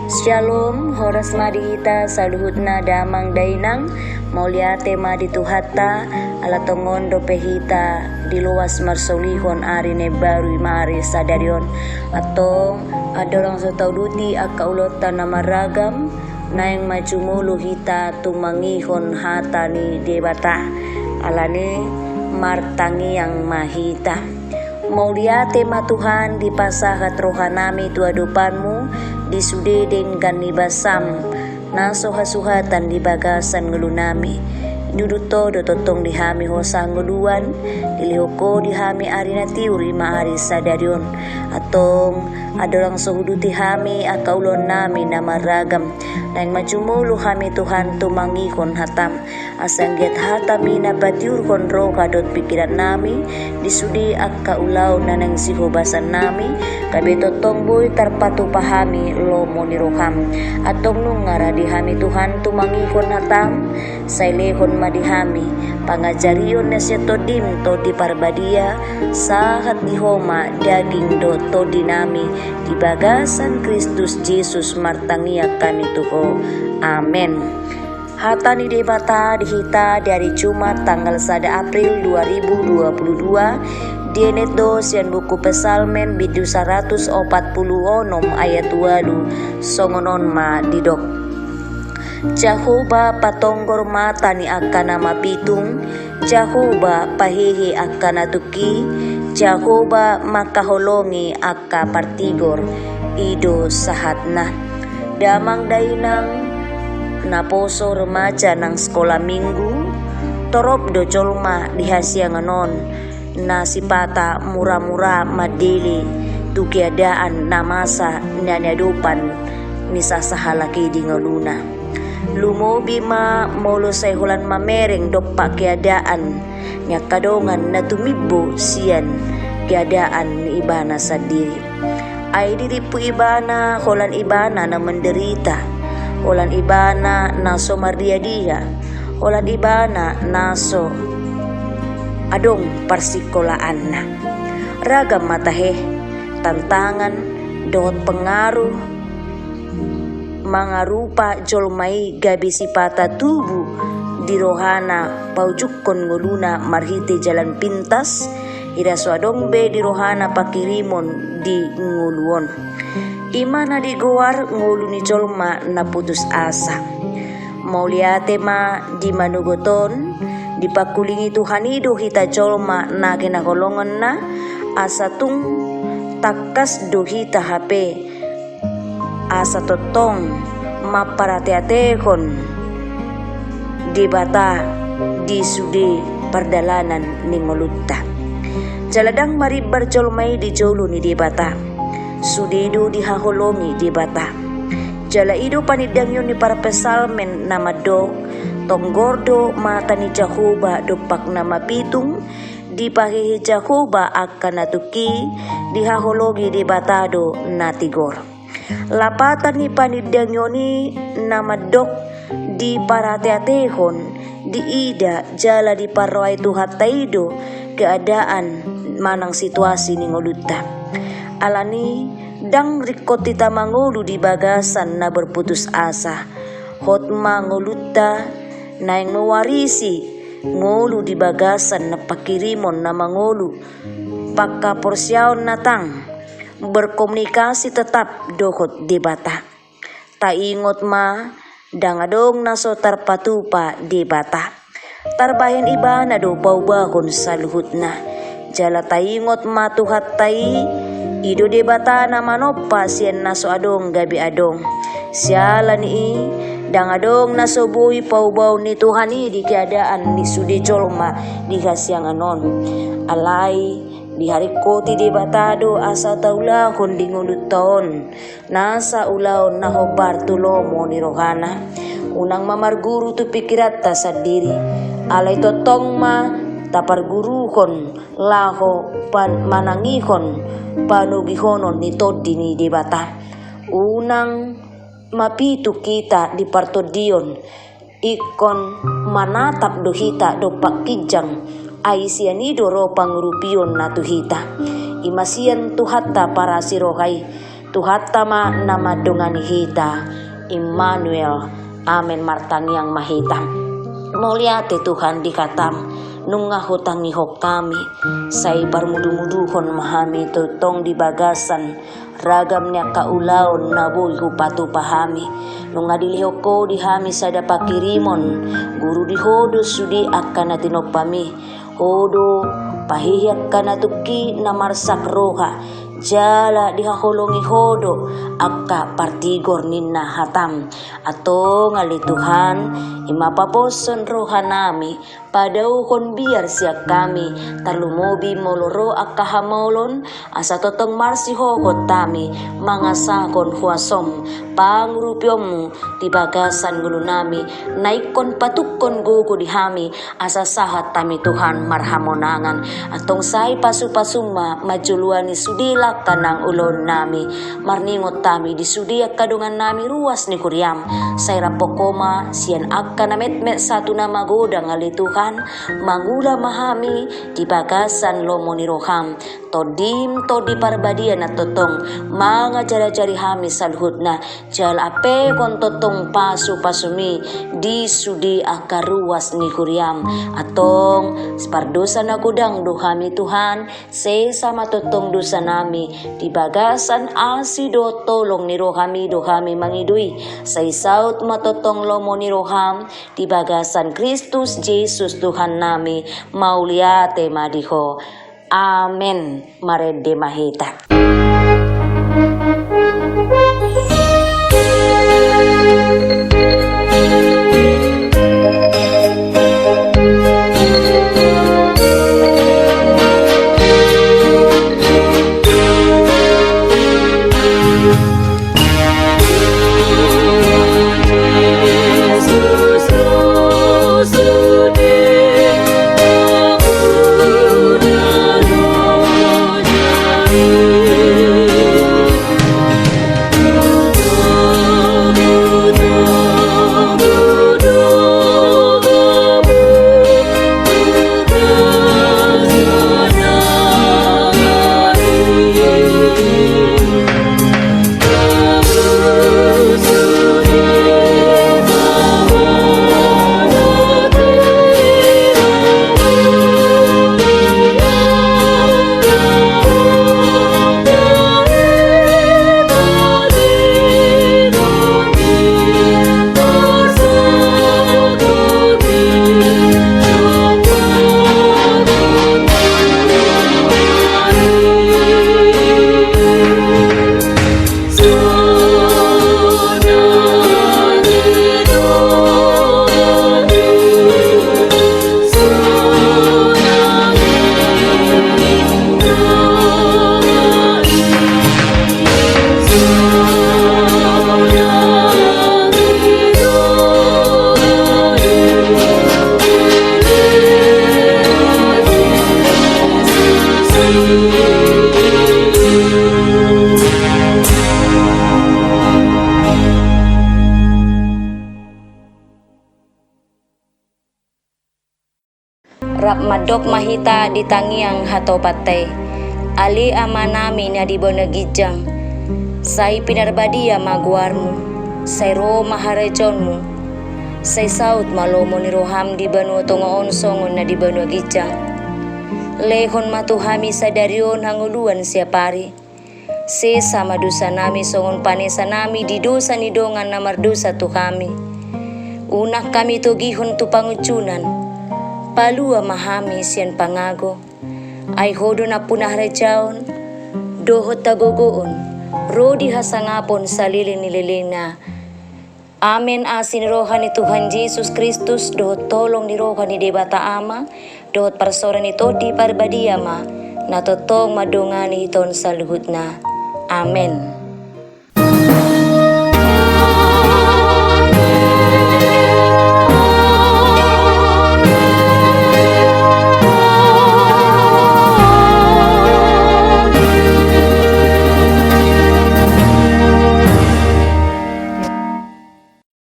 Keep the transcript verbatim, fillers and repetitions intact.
Syalom, horas ma di hita saluhutna damang dainang. Mauliate ma di Tuhanta, ala tongon dope hita diloas marsolihon ari na imbaru i ma ari sadari on. Antong, andorang so tauduti angka ulaonta na marragam, naeng ma jumolo hita tumangihon hata ni Debata. Alani, martangiang ma hita. Mauliate ma Tuhan, dipasahat rohanami tu adopanmu di sude denggan ni basam na so hasuhatan di bagasan ngolunami. Didut Ho do tongtong di hami hosa hangoluan, dilehon Ho di hami ari na tiur i ma ari sadari on. Antong, andorang so huduti hami angka ulaonnami na marragam, naeng ma jumolo hami Tuhan tumangihon hatam. Asa anggiat hataMi na patiurhon roha dohot pingkirannami, di sude angka ulaon na naeng sihobasannami, gabe tongtong boi tarpatupa hami lomo ni rohaM. Antong nunga rade hami Tuhan tumangihon hataM, sai lehon ma di hami pangajarion na sian TondiM, Tondi Parbadia, sahat di Ho ma daging dohot tondinami, di bagasan Kristus Jesus martangiang hami tu Ho. Amen. Hata ni Debata di hita di ari Jumat tanggal sada April dua ribu dua puluh dua, dienet do sian buku Psalmen bindu saratus opat pulu onom ayat ualu, songon on ma didok: Jahowa patonggor mata ni angka na mapitung, Jahowa pahehe angka na tungki, Jahowa mangkaholongi angka partigor, i do sahatna. Damang dainang, naposo, remaja nang sekolah minggu, torop do jolma di hasiangan on na sipata mura-mura mandele tu keadaan na masa na niadopan ni sasahalak i di ngoluna. Lumobi ma molo sai holan mamereng dompak keadaan ni angka dongan na tumimbo sian keadaan ni ibana sandiri. Ai dirimpu ibana holan ibana na menderita, holan ibana na so mardia-dia, holan ibana na so adong parsikolaanna. Ragam ma tahe tantangan dohot pengaruh mangarupa jolma i gabe sipata tubu di rohana paujunghon ngoluna marhite jalan pintas, ira so adong be di rohana pangkirimon di ngolu on. I ma na digoar ngolu ni jolma na putus asa. Mauliate ma di manogot on, dipangkulingi Tuhan i do hita jolma na hinaholongonna, asa tung tangkas do hita hape asa tongtong mamparateatehon Debata di sude pardalanan ni ngolunta. Jala ndang marimbar jolma i di jolo ni Debata, sude do dihaholongi Debata. Jala i do panindangion ni parpsalmen na mandok: Tonggor do mata ni Jahowa dompak na mapitung, dipahehe Jahowa angka na tungki, dihaholongi Debata do na tigor. Lapatan ni panindangion i na mandok diparateatehon, diida jala diparrohai Tuhanta i do keadaan manang situasi ni ngolunta. Alani, ndang ringkot hita mangolu di bagasan na berputus asa. Hot ma ngolunta naeng mewarisi ngolu di bagasan na pangkirimon na mangolu, panghaporseaon na tang, berkomunikasi tetap dohot Debata. Taingot ma, ndang adong na so tarpatupa Debata. Tarbahen Ibana do paubahon saluhutna. Jala taingot ma Tuhanta i, i do Debata na manompa sian na so adong gabe adong. Siala ni i, ndang adong na so boi paubaon ni Tuhan i di keadaan ni sude jolma di hasiangan on. Alai, diharingkoti Debata do asa taulahon di ngolunta on nasa ulaon na hombar tu lomo ni rohana. Unang ma marguru tu pingkiranta sandiri. Alai tongtong ma taparguruhon laho pan-, manangihon panogihonon ni Tondi ni Debata. Unang mapitung hita di partondion, ingkon manatap do hita dompak ginjang, ai sian i do ro pangurupion na tu hita. I ma sian Tuhanta parasi roha i, Tuhanta ma na mandongani hita, Immanuel. Amen. Martangiang ma hita. Mauliate Tuhan di hataM, nunga hutangihon hami, sai parmudumuduhon ma hami tongtong di bagasan ragam ni angka ulaon na boi hupatupa hami. Nunga dilehon Ho di hami sada panghirimon, guru di Ho do sude angka na tinompaMi. Ho do pahehe angka na tungki na marsak roha, jala dihaholongi Ho do angka partigor ninna hataM. Antong ale Tuhan, i ma paposhon rohanami, padaohon biar sian hami, tarlumobi molo ro angka hamaolon, asa tongtong marsihohot hami mangasahon huasoM, pangurupionMu di bagasan ngolunami, na ingkon patukkon gogo di hami, asa sahat hami Tuhan marhamonangan. Antong sai pasupasuM ma manjoloani sude langka nang ulaonnami. Marningot hami di sude angka dongannami ruas ni huriaM. Sai raphon Ho ma sian angka na metmet sahat tu na magodang ale Tuhan, mangula ma hami di bagasan lomo ni rohaM. TondiM, Tondi Parbadia na tongtong mangajarajari hami saluhutna, jala ampehon tongtong pasupasuMi di sude angka ruas ni huriaM. Antong pardosa na godang do hami Tuhan, sesa ma tongtong dosanami, di bagasan asi dohot holong ni rohaMi do hami mangido i, sai saut ma tongtong lomo ni rohaM, di bagasan Kristus Jesus Tuhannami, mauliate ma di Ho. Amen. Marende ma hita. Rap mandok ma hita di tangiang hatopanta i. Ale Amanami na di banua ginjang, sai pinarbadia ma goarMu, sai ro ma harajaonMu, sai saut ma lomo ni rohaM di banua tonga on songon na di banua ginjang. Lehon ma tu hami sadari on hangoluan siapari. Sesa ma dosanami songon panesanami di dosa ni dongan na mardosa tu hami. Unang hami togihon tu pangunjunan. Palua ma hami sian pangago. Ai Ho do nampuna harajaon, dohot hagogoon, ro di hasangapon saleleng ni lelengna. Amen. Asi ni roha ni Tuhan Jesus Kristus, dohot holong ni roha ni Debata Ama, dohot parsaoran ni Tondi Parbadia ma na tongtong mandongani hita on saluhutna. Amen.